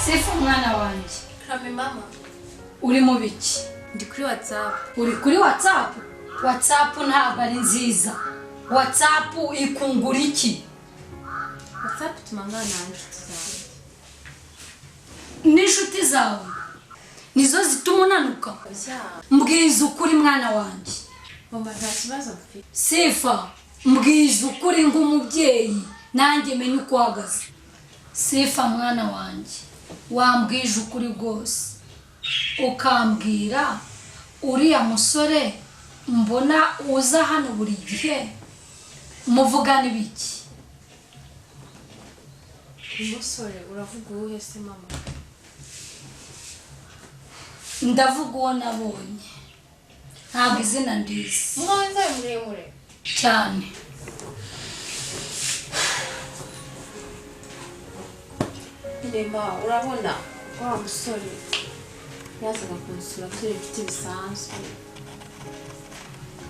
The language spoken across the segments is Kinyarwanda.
Sifa, mwana wanjye. Karame, mama. Uri mu biki? Ndi kuri WhatsApp. Uri kuri WhatsApp? WhatsApp ntabwo ari nziza. WhatsApp ikungura iki? WhatsApp ituma nganira n'inshuti zanjye. N'inshuti zawe nizo zituma unanuka? Oya. Mbwiza ukuri, mwana wanjye. Mama, nta kibazo mfite. Sifa, mbwiza ukuri nk'umubyeyi, nanjye menye uko uhagaze. Sifa, mwana wanjye, wambwije ukuri rwose, ukambwira uriya musore mbona uza hano buri gihe, muvugana ibiki? Umusore uravuga uwuhe se, mama? Ndavuga uwo nabonye, ntabwo izina ndizi. Umwe w'inzobe muremure? Cyane. Rema, urabona wa musore yazaga kunsura turi inshuti bisanzwe,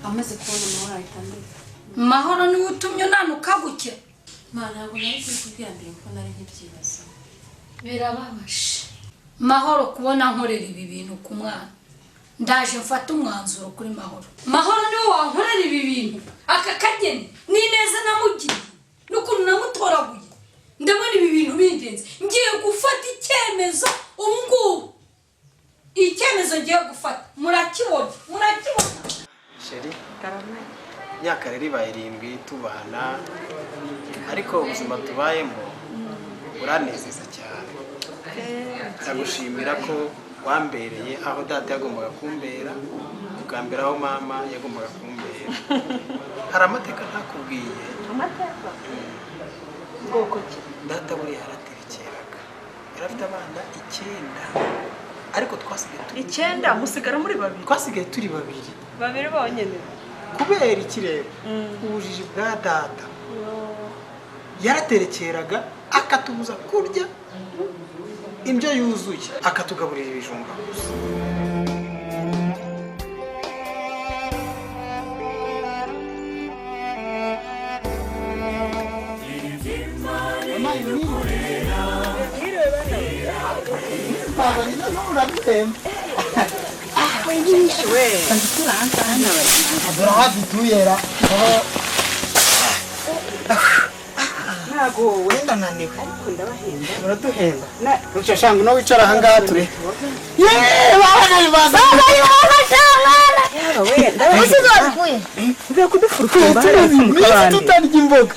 amaze kubona Amahoro ahita andeka. Mahoro niwe utumye unanuka gutya? Ma, ntabwo nari kubikubwira mbere kuko nari nkibyibaza. Birababaje, Mahoro, kubona nkorera ibi bintu ku mwana. Ndaje mfate umwanzuro kuri Mahoro. Mahoro niwe wankorera ibi bintu? Aka kageni ni neza namugiriye n'ukuntu namutoraguye, ndabona ibi bintu bindenze. Ngiye gufata icyemezo ubu ngubu. Icyemezo ngiye gufata murakibona, murakibona. Chérie, imyaka rero ibaye 7 tubana, ariko ubuzima tubayemo buranezeza cyane. Ndagushimira ko wambereye aho data yagombaga kumbera, ukambera aho mama yagombaga kumbera. Hari amateka ntakubwiye. Amateka bwoko ki? Data buriya yaraterekeraga, yari afite abana 9, ariko twasigaye turi 9, musigara muri babiri? Twasigaye turi babiri. Babiri bonyine? Kubera iki rero? Ubujiji bwa data. Yaraterekeraga akatubuza kurya indyo yuzuye, akatugaburira ibijumba gusa. Duhera. Ntago wenda naniwe. Ariko ndabahenda. Uraduhenda. Ruca shanga no wicara aha ngaha ture. Yeee, baba. Yaba we, ndabahenda. Mvuye kudufurukumba hariya mu kabande. Tutarya imboga.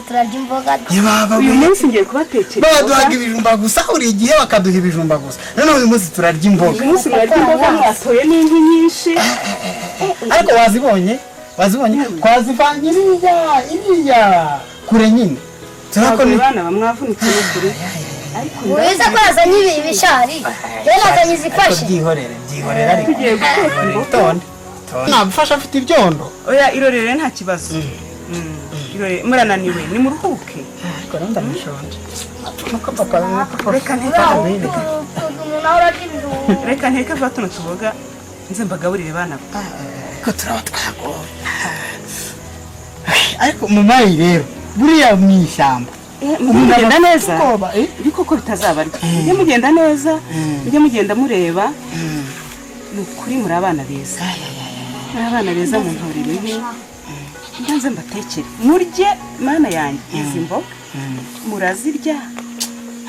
Turarya imboga. Yebaba. Uyu munsi ngiye kubatekera. Baduhaga ibijumba gusa buri gihe, bakaduha ibijumba gusa. None uyu munsi turarya imboga. Uyu munsi murarya imboga, mwatoye n'inkwi nyinshi. Ariko wazibonye? Wazibonye? Twazivanye iriya, iriya kure nyine. Ntabwo bana bamwavunitse n'ukuri. Ariko Ubizi ko yazanye ibi ibishari, rero nazanye izifashe. Byihorere, byihorere ariko. Tugiye guteka imboga. Tonde. Nagufasha, mfite ibyondo. Oya, irorere nta kibazo. Irorere, murananiwe, nimuruhuke. Ariko rero ndamishonje. Nuko papa Reka nteke. Umuntu ahora arya ibijumba. Reka nteke vuba tuno tuboga nze mbagaburire bana. Ko turaba twagowe. Ariko mumayi rero, buriya mu ishyamba. Mugenda neza. Ubwoba, eh? Ibikoko bitazabarya. Mujye mugenda neza, mujye mugenda mureba. Ni ukuri muri abana beza. Muri abana beza, mu ntorero nke. Nze mbatekere. Murye, mana yanjye, izi mboga. Murazirya.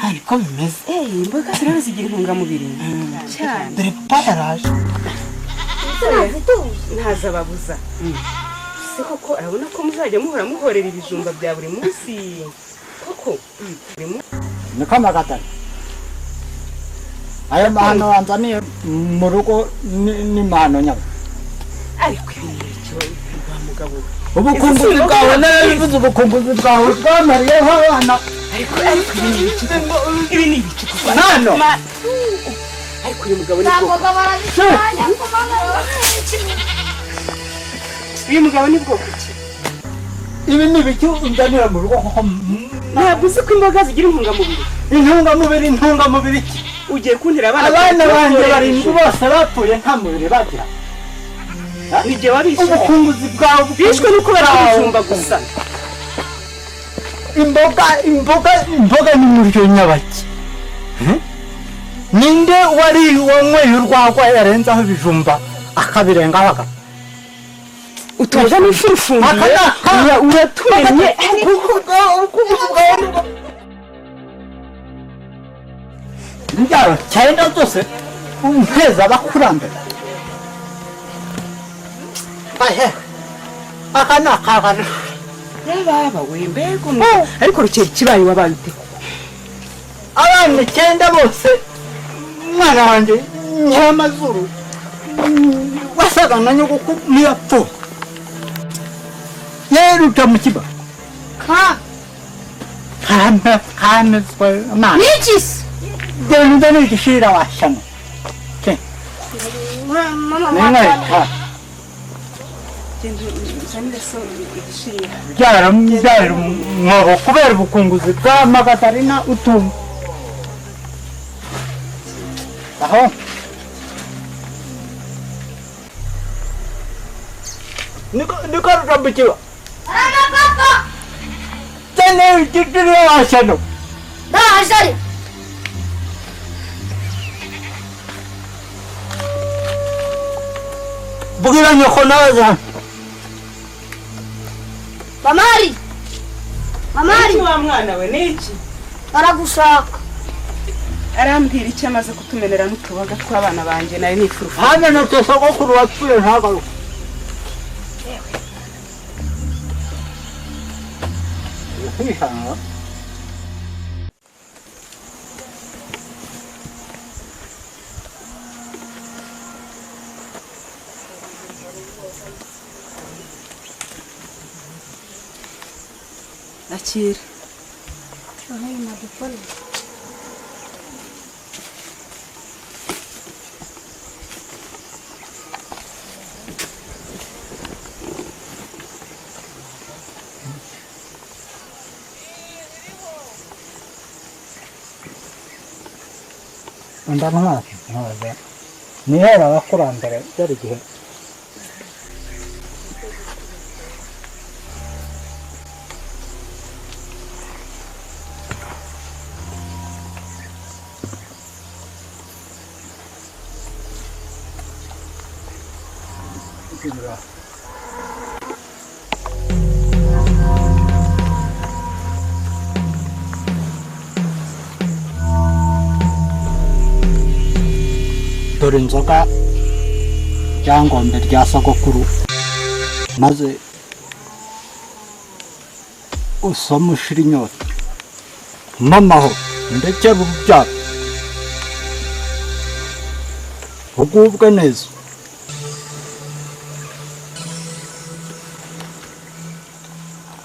Ariko bimeze. Eh, imboga rero zigira intungamubiri. Cyane. Dore papa yaraje. Ntazababuza. Se koko arabona ko muzajya muhora muhorera ibijumba bya buri munsi? Koko? Buri munsi. Niko magatari. Ayo mahano wanzaniye mu rugo ni mahano nyabo. Ariko ibi ni ibiki wa mugabo we? Ubukunguzi bwawe narabivuze, ubukunguzi bwawe bwamariyeho abana. Ariko ibi ni ibiki koko? Ibi ni ibiki koko? Hano. Ariko uyu mugabo ni Nta bwoko. mboga barazitwanya ku mana. Uyu mugabo ni bwoko ki? Ibi ni ibiki unzanira mu rugo koko? Ntabwo uzi ko imboga zigira intungamubiri? Intungamubiri, intungamubiri ki? Ugiye kuntera abana. Abana banjye 7 bose bapfuye nta mubiri bagira. Ni jye wabishe. Ubukunguzi bwawe Bishwe nuko barya ibijumba gusa. Imboga imboga imboga ni muryo nyabaki. Ninde wari wanyweye urwagwa yarenzaho ibijumba akabirengaho aga Utuboga n'ifurufumbiye uratumenye. Imbyaro cyenda zose umpeza abakurambere. Ahe, aka ni akagana. Baba we, mbega umuntu! Ariko rukera, ikibaye wabaye ute? Abana icyenda bose, umwana wanjye nyamazuru wasaga na nyogokuru niyo apfuye yeruta mu kiba Ka kame kame amazi. Niki se? Genda n'igishira washyano. Mama. Nimwe. Genda uzanire so igishirira. Byara byara umwobo kubera ubukunguzi bwa Magatarina utumva aho. Niko niko rutambukiwa. Arama papa. Tene igishira washyano. Ndaje ari. Bwira nyoko naza. Mamari. Mamari. Iki wa mwana we, niki? Baragushaka. Arambwira icyo amaze kutumenera n'utuboga tw'abana banjye nari nifurufu. Hamenetse sogokuru wapfuye ntagaruke. Kwihanga. Akira. Ndamwaka ntoze nihera abakurambere byari igihe. Dore inzoga, ryangombe rya sogokuru, maze usome ushira inyota mamaho ndekere urubyaro ugubwe neza.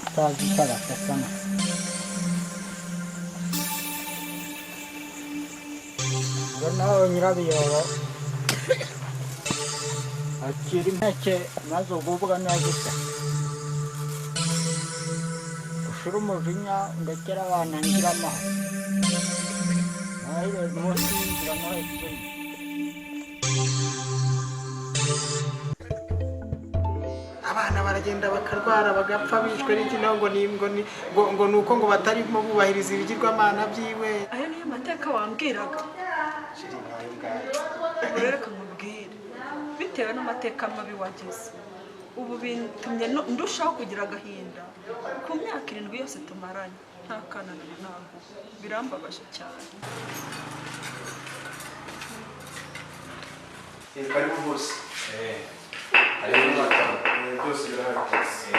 Utazi icyo arasesana. Ngo nawe nyirabiyoro, akira impeke maze ugubwa neza ute, ushire umujinya ndekere abana ngira amahoro nahire munsi y'inzira no hepfo. Abana baragenda bakarwara bagapfa bishwe n'iki? Ngo ni ngo ni ngo ngo ni uko ngo batarimo bubahiriza ibigirwamana byiwe. Ayo niyo mateka wambwiraga? Chéri, nayo ngayo. Ubu rero reka nkubwire, bitewe n'amateka mabi wagize ubu bitumye ndushaho kugira agahinda. Ku myaka 7 yose tumaranye nta kana nari naguha, birambabaje cyane. Karibu bose. Hariho Amata. Byose birahari rwose.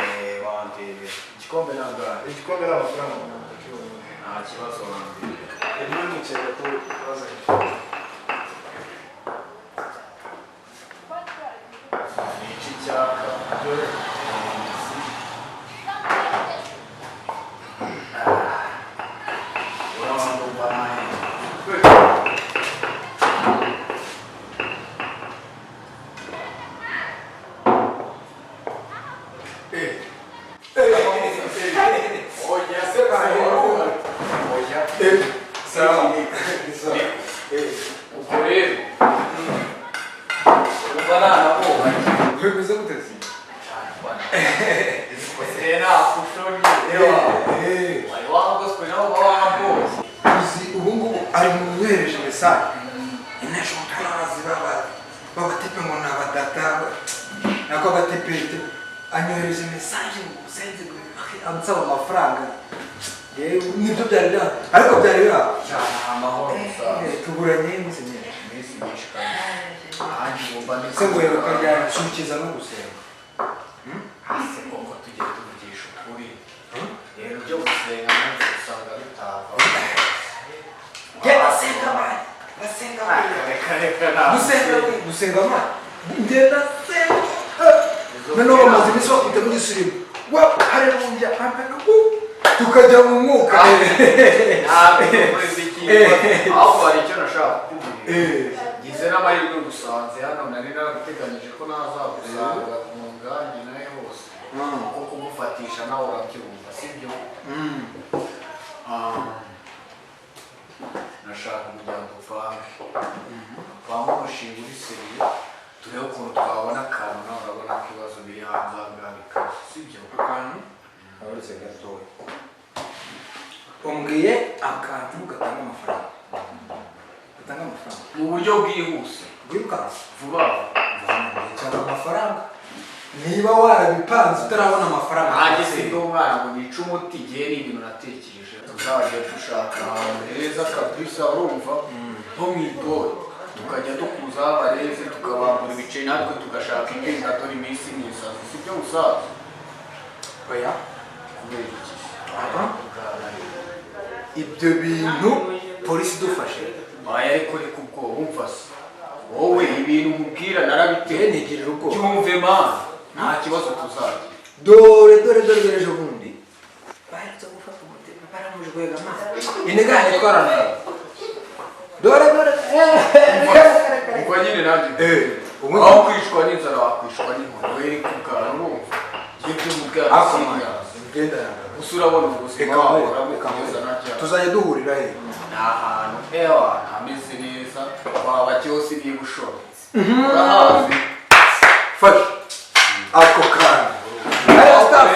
Wandebe. Igikombe ntabwo, igikombe ni amafaranga 300 yonyine. Nta kibazo, wandebe. Niba mwicaye gato bazanye. Ni iki cyaka? Dore. Urabona ndumva nahe. Oya, oya. Sawa. Ubwo rero umva nanaboha. Bimeze gute se? Sena kushoni. Wari Ari mu nyohereje message. Inesho mutwarazi baba babatepe ngo nabadata nako abatepete anyohereje message ngo usenze ansaba amafaranga. Nibyo byari bya ariko byari bya cyane amahoro gusa. Tuburanye iminsi myinshi. Iminsi myinshi kandi ahandi wumva ni Se ngo yeruka ryansukiza no gusenga. Hasi koko tugiye tuvugisha ukuri. Rero byo gusenga nanjye usanga bitava. Basenga mani, basenga mani. Reka reka nta. Gusenga gusenga mani. Ngenda senga. Noneho bamaze iminsi bakubita muri sirimu. Wa haleluya amen. Tukajya mu mwuka. Ntabwo muri ziki. Aho hari icyo nashaka kukubwira. Ngize n'amahirwe gusanze hano nari naraguteganyije ko nazagusanga mu ngangi nawe hose. Kuko kugufatisha nawe urabyumva sibyo? Nashaka kugira ngo dupange. Dupange umushinga uri seriye turebe ukuntu twabona akantu nawe urabona ko ibibazo biri hanze aha ngaha bikaze sibyo? Akantu? Uretse gatoya. Umbwiye akantu gatanga amafaranga. Gatanga amafaranga. Mu buryo bwihuse. Bwirukanse. Vuba vuba. Nshaka amafaranga. Niba warabipanze utarabona amafaranga. Nanjye si umwana ngo nice umuti igihe ni ibintu natekereje. Tuzajya dushaka ahantu heza kabisa urumva nko mu igori. Tukajya dukuza abarezi tukabambura ibice natwe tugashaka impinga dore iminsi myiza. Sibyo musaza? Oya. Kubera iki? Ibyo bintu polisi idufashe. Oya ariko reka ubwoba umva se. Wowe ibintu nkubwira narabiteye nigirira ubwoba. Byumve man. Nta kibazo tuzagira. Dore dore dore dore ejo bundi. Baherutse gufata umutima baramujwega amazi. Inigane twaranaye. Dore dore ubwo nyine nanjye. Aho kwicwa n'inzara wakwicwa n'inkoni. Wowe kubwara urumva. Ngiye by'umubwira genda. Gusa urabona ubuzima wahora kugeza na ryari. Tuzajya duhurira he? Ni ahantu ewa hameze neza waba cyose niba ushobotse. Urahazi. Fasha. Ako kantu. Hariya staff.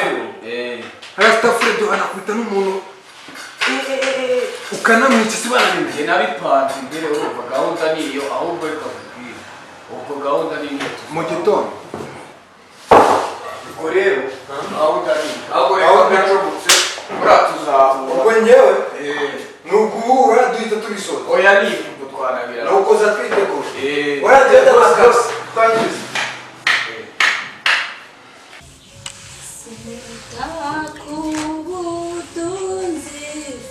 Hariya staff duhana kwita n'umuntu ukanamwica se bananiwe. Njye nabipanze imbere urumva gahunda ni iyo ahubwo reka nkubwire. Ubwo gahunda ni iyo mu gitondo. Ubwo rero gahunda ni iyo. Ahubwo rero ndacomotse buriya tuzahura. Ubwo njyewe ni uguhura duhita tubisoza. Oya ni ubwo twanabira. Ni ukoza twitegura. Oya ngenda rwose twangize. Sitakubutunzi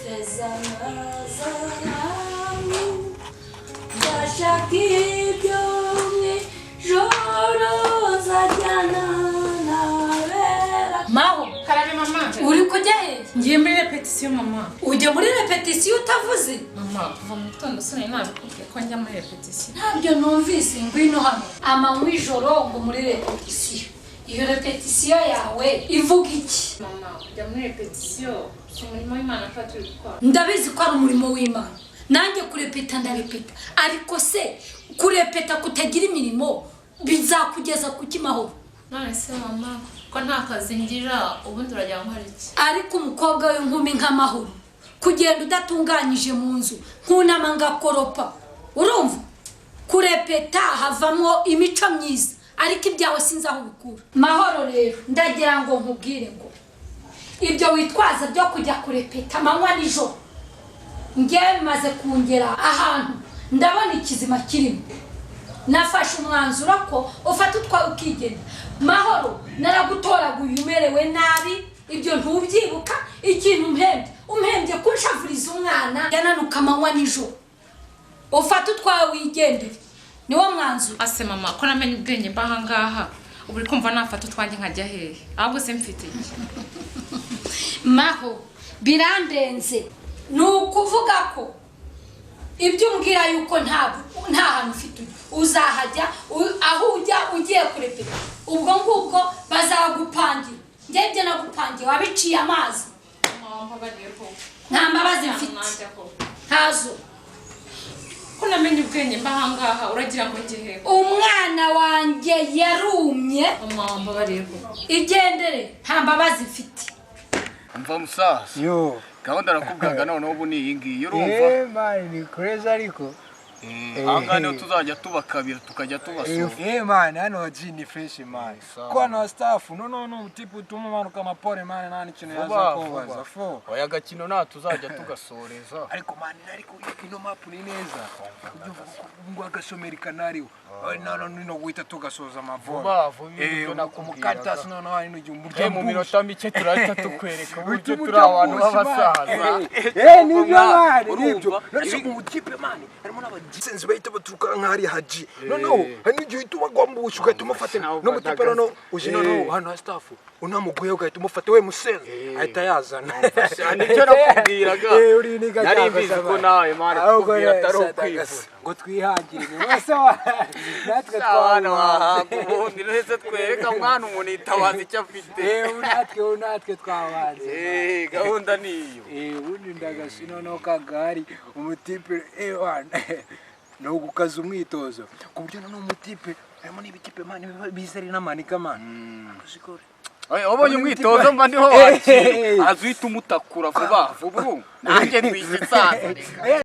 feza na zahabu ndashaka ibyo mu ijoro nzajyana n'abera. Maho karabe mama. Uri kujya he? Ngiye muri repetisiyo mama. Ujya muri repetisiyo utavuze? Mama kuva mu gitondo sinari nabikubwiye ko njya muri repetisiyo. Ntabyo numvise ngwino hano. Amanywa ijoro ngo muri repetisiyo. Iyo repetisiyo yawe ivuga iki? Mama kujya muri repetisiyo si umurimo w'Imana tuba turi gukora. Ndabizi ko ari umurimo w'Imana. Nanjye kurepeta ndarepeta. Ariko se kurepeta kutagira imirimo bizakugeza ku kimahoro? None se mama ko nta kazi ngira ubundi urajya nkora iki? Ariko umukobwa w'inkumi nk'amahoro kugenda udatunganyije mu nzu nkunama ngakoropa. Urumva? Kurepeta havamo imico myiza. Ariko ibyawe sinzi aho ubikura. Mahoro rero ndagira ngo nkubwire ngo ibyo witwaza byo kujya kurepeta amanywa nijoro nge maze kungera ahantu ndabona ikizima kirimo. Nafashe umwanzuro ko ufata utwawe ukigenda. Mahoro naragutoraguye umerewe nabi ibyo ntubyibuka. Ikintu umpembye umpembye kunshavuriza umwana yananuka amanywa nijoro. Ufata utwawe wigendere. Niwo mwanzuro. Ase mama ko namenye ubwenge mba aha ngaha ubu uri kumva nafata utwanjye nkajya hehe? Ahubwo se mfite iki? Maho birandenze. Ni ukuvuga ko ibyo umbwira yuko nta hantu ufite uzahajya aho ujya ugiye kurepeta ubwo ngubwo bazagupangira. Njye ibyo nagupangiye wabiciye amazi. Nta mbabazi mfite. Ntazo. Ko namenye ubwenge mba aha ngaha uragira ngo njye he? Umwana wanjye yarumye. Mama mbabariye ko. Igendere nta mbabazi mfite. Umva musaza. Yo. Gahunda nakubwiraga noneho ubu ni iyi ngiyi, urumva? Eh man, ni crazy ariko. Aha ngaha niho tuzajya tubakabira, tukajya tubasura. Eh man, hano G ni fresh man. Sawa. Ko hano staff, no tipu utuma umanuka amapore man, nta n'ikintu yaza Vuba kubaza vuba. Fo. Oya, agakino nta tuzajya tugasoreza. Ariko man, ariko ino map ni neza. Ngo agashomeri kanariho. No no guhita tugasoza amavoro. Vuba vuba, ibyo nakubwiraga. Umukaritasi noneho hari n'igihe umurya Eh, mu minota mike turahita tukwereka uburyo Uhita turi abantu umurya b'abasaza. Eh, nibyo man, nibyo. Urumva? None se umutipe man, harimo n'abagisenzi bahita baturuka nk'ahari haji. Noneho hari n'igihe uhita ubagwambusha, ugahita umufata n'umutipe. Noneho uje noneho hano ha staff, unamuguye ugahita umufata we musenzi, ahita yazana. Nicyo nakubwiraga. Eh, uri niga Nari cyangwa mbizi se ko man. nawe man Ahubwo kukubwira atari rero, ukwivuna. Ngo twihangire imirimo se wa natwe Abana twabuhanze. wahanga ubundi nese twereka mwana umuntu yitabaza icyo afite. Eh, ubu natwe twabanze. Eh, gahunda ni iyo. Eh, ubundi ndagasi noneho kagari umutipe, eh wana, ni ugukaza umwitozo ku buryo noneho umutipe harimo n'ibitipe man biza ari n'amanika man. Oya, wabonye umwitozo mba ndiho wakira aza uhita umutakura vuba vuba, urumva nanjye ndwise isaza. Eh.